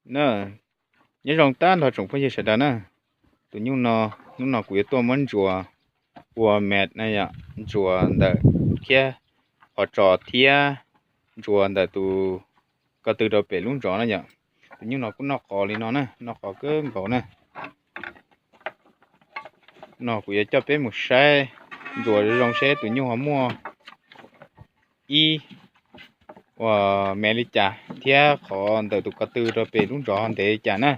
Na, nyob zoo tag nrho tsoom phooj ywg sawv daws na. Tus nyuj no, hnub no kuv yuav tuaj muab ntsuas ua met na yom, ntsuas ntawm thiab qhov tsos thiab ntsuas ntawm tus ko tw rau pem lub ntsov na yom. Tus nyuj no kuj noj qos li no na, noj qos kawg nkaus na. No kuv yuav coj peb mus saib, ntsuas zoo seb tus nyuj ho muaj ib uas me li cas thiab qhov ntawm tus ko tw rau pem lub ntsov ntev li cas na.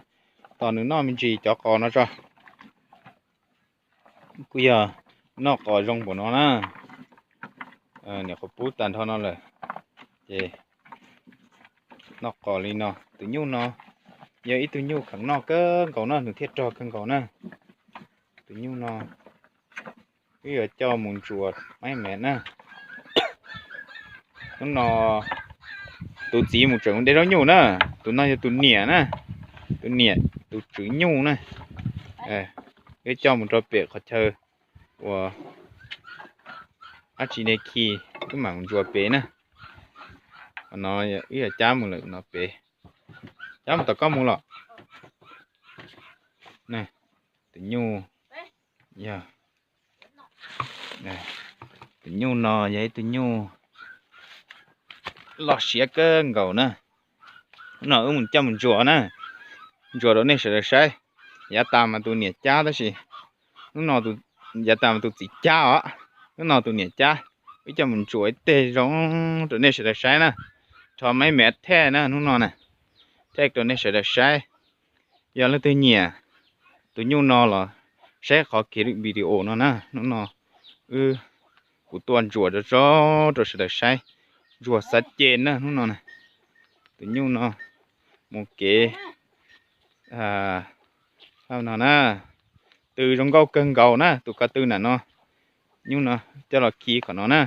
Tos nws noj me ntsis cov qos no tso. Kuj yog noj qos zoo npaum no na. Niam qhuav pub tag nrho no lawm, ces noj qos li no. Tus nyuj no yog ib tug nyuj kheev noj kawg nkaus no, nws thiaj rog kawg nkaus na. Tus nyuj no wb yuav coj mus ntsuas maib mev na. Hnub no tus txiv mus tseem de zaub nyuj na. Tus no yog tus niam na, tus niam tus tswv nyuj na. Wb coj mus rau pem qhov chaw uas dab tsi ne khi, wb mam mus ntsuas pem na. Qhov no wb yuav cab mus lawm no pem, cab mus tom koj mus los. Tus nyuj yog, tus nyuj no yog ib tug nyuj loj siab kawg nkaus na. Hnub no wb mus coj mus ntsuas na, ntsuas rau nej sawv daws saib. Yav tas mas tus niam cab tab sis hnub no, yav tas mas tus txiv cab os, hnub no tus niam cab. Wb coj mus ntsuas ib teg zoo rau nej sawv daws saib na. Rho maib mev thej na hnub no na, thej rau nej sawv daws saib. Yog leej twg nyiam tus nyuj no los saib qhov kev video no na. Hnub no wb, kuv tuaj ntsuas tso tso rau sawv daws saib, ntsuas xav ce na hnub no na. Tus nyuj no mus kev no na, tw zoo nkauj kawg nkaus na, tus ko tw nram no. Nyuj no coj los khi qhov no na.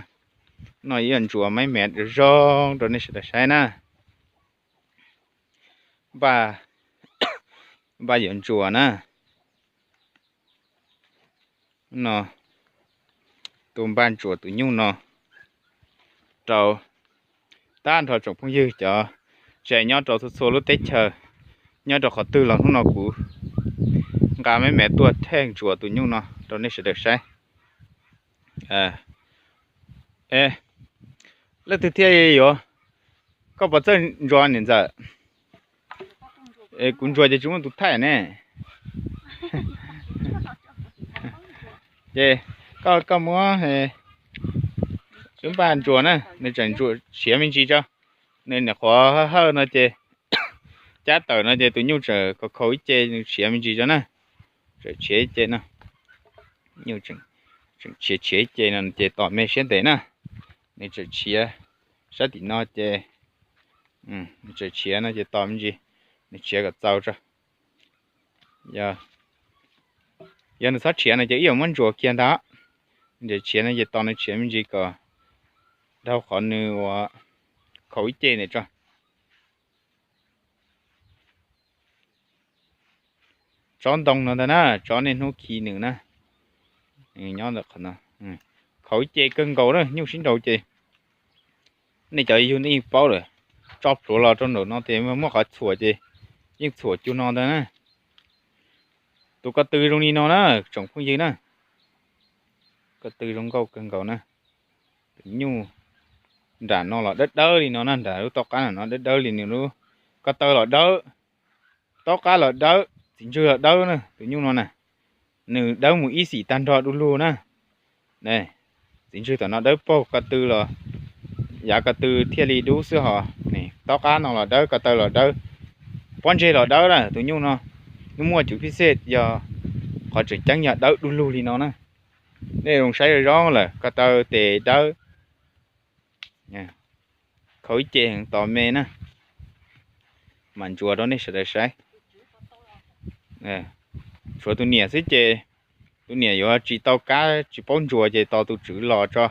No yuav ntsuas maib mev zoo zoo rau nej sawv daws saib na. Npaj, npaj yuav ntsuas na. No, tus npaj ntsuas tus nyuj no rau tag nrho tsoom phooj ywg cov tsev nyob rau txhua txhua lub teb chaws, nyob rau qhov twg los hnub no kuv nqa maib mev tuaj thej ntsuas tus nyuj no rau nej sawv daws saib. Leej twg thiaj yuav, koj puas txawj ntsuas niam ntxawm? Kuv ntsuas ces tsis muaj tus thaij ne. Ces koj, koj muab wb npaj ntsuas na, nws tseem ntsuas siav me ntsis tso. Nws nyuam qhuav hawj hawj no ces, cab tawm no ces tus nyuj tseem khaus khaus ib ce, nws tshiav me ntsis tso na. Tseem tshiav ib ce no, tseem tshiav tshiav ib ce no ces tos me siab ntev na. Nws tseem tshiav sab tim no ces, nws tseem tshiav no ces tos me ntsis, nws tshiav kom txaus tso. Yog nws txhob tshiav no ces wb yuav muab ntsuas kiag ntag. Nws tshiav no ces tos nws tshiav me ntsis kom dhau qhov nws uas khaus ib ce ntawm tso. Tsob ntoo no ntag na, tsob niaj hnub khi nws na. Nyob ntawm qhov no, khaus ib ce kawg nkaus na, nyuj sib nraus ces nej cov yug nej yeej paub lawm. Tso plhuav los rau nraum no ces muaj qhov txhuam ces yeej txhuam cug no ntag na. Tus ko tw zoo li no na, tsoom phooj ywg na. Ko tw zoo nkauj kawg nkaus na. Tus nyuj nram no los dawb dawb li no na, nram lub tom qab no dawb dawb li nws lub, ko taw los dawb, tom qab los dawb, txiv ntswg los dawb na, tus nyuj no na. Nws dawb mus ib xim tag nrho du lug na. Txiv ntswg tom no dawb paug, ko tw los yav ko tw thiaj li dub xwb hos. Tom qab no los dawb, ko taw los dawb, pob ntseg los dawb na, tus nyuj no. Nws muaj cuv phij xej yog qhov tseem ceeb yog dawb du lug li no na. Nej zoo saib zoo zoo lawm, ko taw tes dawb, khaus ib ce heev tos me na, mam ntsuas rau nej sawv daws saib. Tshuav tus niam xwb ces tus niam yuav tsis tau kab tsis paub ntsuas ces tos tus tswv los tso,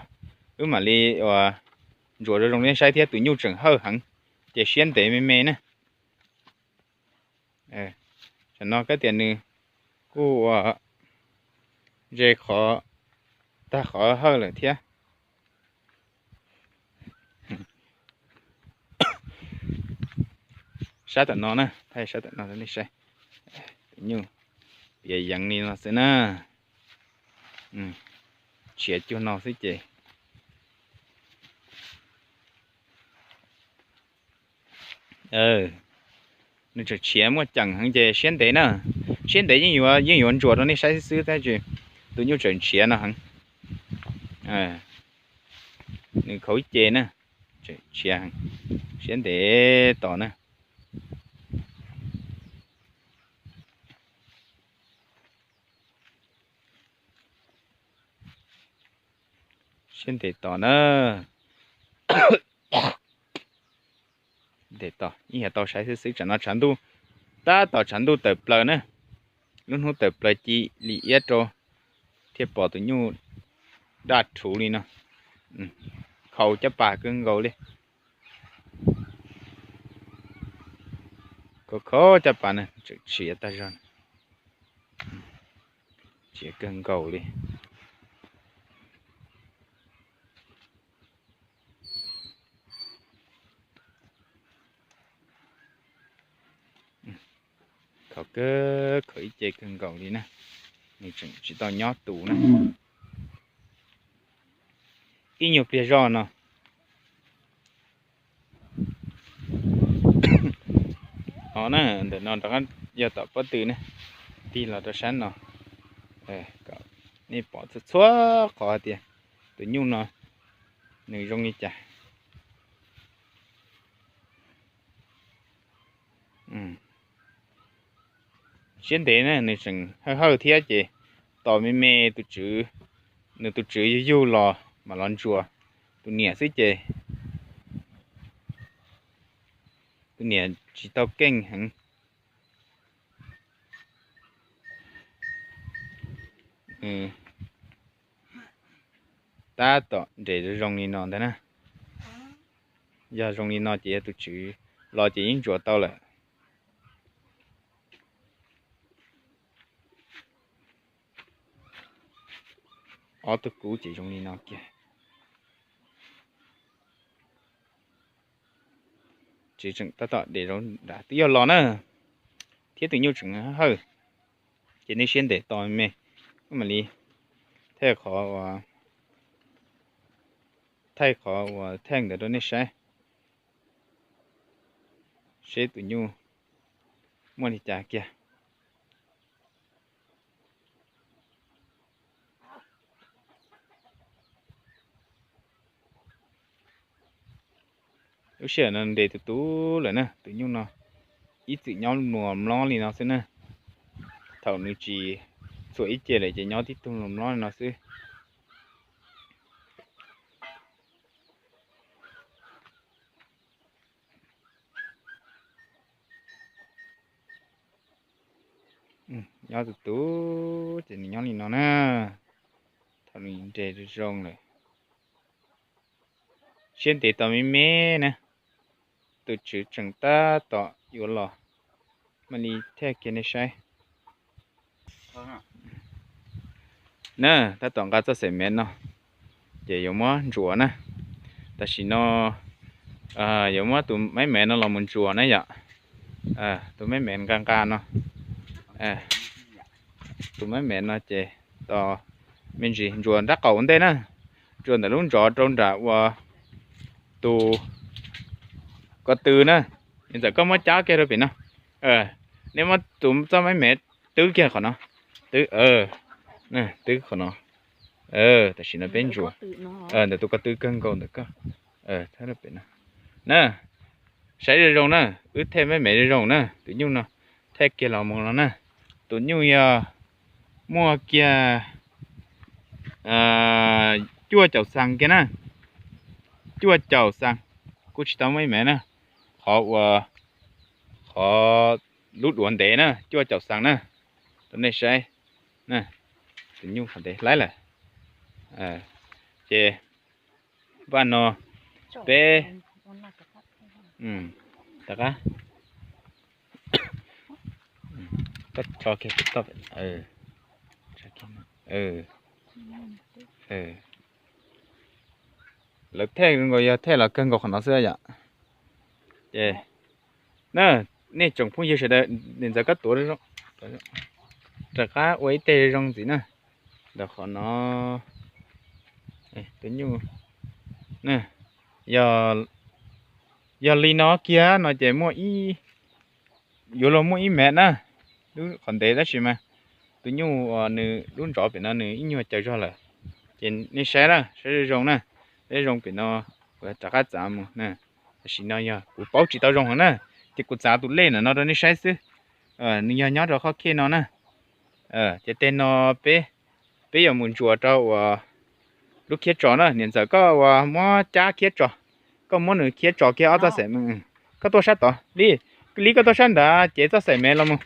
wb mam li uas ntsuas zoo zoo nej saib thiab. Tus nyuj tseem hawj heev ces siab ntev me me na. Tam no kab tias nws kuj ua ze qhov, tag qhov hawj lawm thiab. Sab tom no na, thaij sab tom no rau nej saib. Tus nyuj piav yeev li no xwb na. Tshiav cuag no xwb ces nws tseem tshiav muaj ceem heev ces siab ntev na. Siab ntev yeej yuav, yeej yuav ntsuas rau nej saib xwb xwb tab sis tus nyuj tseem tshiav no heev. Nws khaum ib ce na, tseem tshiav heev, siab ntev tos na. Siab ntev tos na. Ntev tos, ib yam tau saib xwb xwb, tsam no tshav ntuj, tab tom tshav ntuj tawm plaws na. Lub hnub tawm plaws ci li iab rau thiaj pom tus nyuj daj rhuv li no. Khaus caj pas kawg nkaus li. Khaus khaus caj pas na, tseem tshiav tag zog, tshiav kawg nkaus li. Khaus kawg, khaus ib ce kawg nkaus li na, nws tseem tsis tau nyob tus na. Ib nyuag pliag zoj no. Ho na, ntawm no rov qab yog tom pob tw ne, tig los rau sab no, kom nej pom txhua txhua qhov hais tias tus nyuj no nws zoo li cas. Siab ntev na, nws tseem hawj hawj thiab ces tos me me tus tswv, nws tus tswv yug yug los mam los ntsuas. Tus niam xwb ces tus niam tsis tau keej heev. Tab tom nres zoo zoo li no ntag na. Yog zoo li no ces yog tus tswv los ces yeej ntsuas tau lawm. Ob tug kub ces zoo li no kiag. Tswv tseem tab tom de zaub nrad twb yog los na, thiab tus nyuj tseem hawj, ces nej siab ntev tos me, mam li thaij qhov, thaij qhov uas thaij ntawd rau nej saib, seb tus nyuj muaj li cas kiag. Lub sij hawm no nres tus tub lawm na, tus nyuj no ib txwm nyob mluas mlob li no xwb na. Thaum nws tsis txhuam ib ce lawm ces nyob tib tug mluas mlob li no xwb. Nyob tus tub ces nws nyob li no na. Thaum nws nres zoo lawm, siab ntev tos me me na, tus tswv tseem tab tom yuav los, mam li thaij kiag nej saib. Na, tab tom nqa txoj xaim mev no, ces yuav muab ntsuas na. Tam sim no yuav muab tus maib mev no los mus ntsuas na yom. Tus maib mev nqa nqa no, tus maib mev no ces tos me ntsis ntsuas nrab qaum ua ntej na, ntsuas ntawm lub ntsov rau nram uas tus ko tw na. Ntxawm koj muab cab kiag rau pem no, nej muab tus txoj maib mev twb kiag qhov no, twb, twb qhov no. Tam sim no peb ntsuas ntawm tus ko tw kawg nkaus ntawm koj, thawb rau pem no na. Saib zoo zoo na, wb thaij maib mev zoo zoo na, tus nyuj no thaij kiag los mus no na. Tus nyuj yog muaj kiag cuaj caum xees kiag na, cuaj caum xees, kuj tsis tau maib mev na, qhov uas, qhov lub duav ntev na, cuaj caum xees na, rau nej saib. Tus nyuj qhov ntev hlaib lawm. Ces vaj no peb, rov qab, lawv thaij nkaus yog thaij los kawg nkaus qhov no xwb yom. Ces na, Nej tsoom phooj ywg sawv daws, niam ntxawm koj tuav rov qab ua ib teg zoo ntxiv na, ntawm qhov no, tus nyuj na, yog li no kiag no ces muaj ib, yuav luag muaj ib mev na, lub qhov ntev tab sis mas tus nyuj uas nws lub ntsov pem no nws ib nyuag caws zog lawm. Ces nej saib na, saib zoo zoo na, saib zoo pem no, kuv rov qab txav mus na. Tam sim no yog kuv paub tsis tau zoo heev na, ces kuv txav tus lej ntawm no rau nej saib xwb. Nws yog nyob rau qhov khej no na. Ces teg no peb, peb yuav mus ntsuas rau uas lub khiab tso na. Niam ntxawm koj uas muab cab khiab tso, koj muab nws khiab tso kiag ob txoj xaim me. Koj tuaj sab tod li, li koj tuaj sab nrad ces txoj xaim me los mus.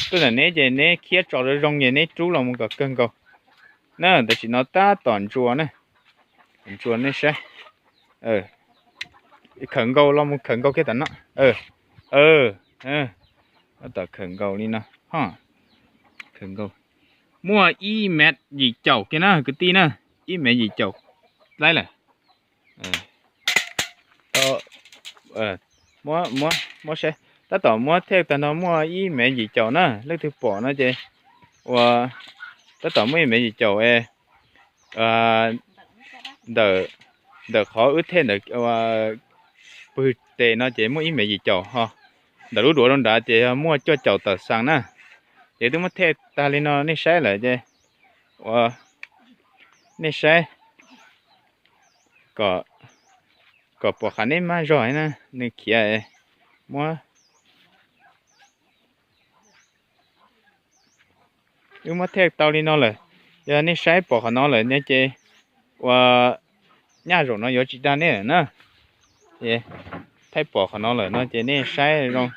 Tuaj ntawm neb ces neb khiab tso zoo zoo ces neb rub los mus kom kawg nkaus na. Tam sim no tab tom ntsuas na, ntsuas nej saib. Khawm nkaus los mus, khawm nkaus kiag tom no. Tab tom khawm nkaus li no. Khawm nkaus, muaj ib mev yim caum kiag na kwv tij na, ib mev yim caum laib lawm. Muab, muab saib, tab tom muab thej tag no muaj ib mev yim caum na. Leej twg pom no ces ua, tab tom muaj ib mev yim caum es ntawm, ntawm qhov wb thej ntawm pw tes no ces muaj ib mev yim caum ho, ntawm lub duav rau nrad ces yog muaj cuaj caum tawm xees na. Ces twb muab thej tag li no nej saib lawm ces ua, nej saib kom, kom pom qhov neb maj zog na, nws khiav muab. Wb muab thej tau li no lawm, yog nej saib pom qhov no lawm no ces ua, nyaj zaum no yuav tsis dag nej lawm na. Thaij pom qhov no lawm no ces nej saib zoo,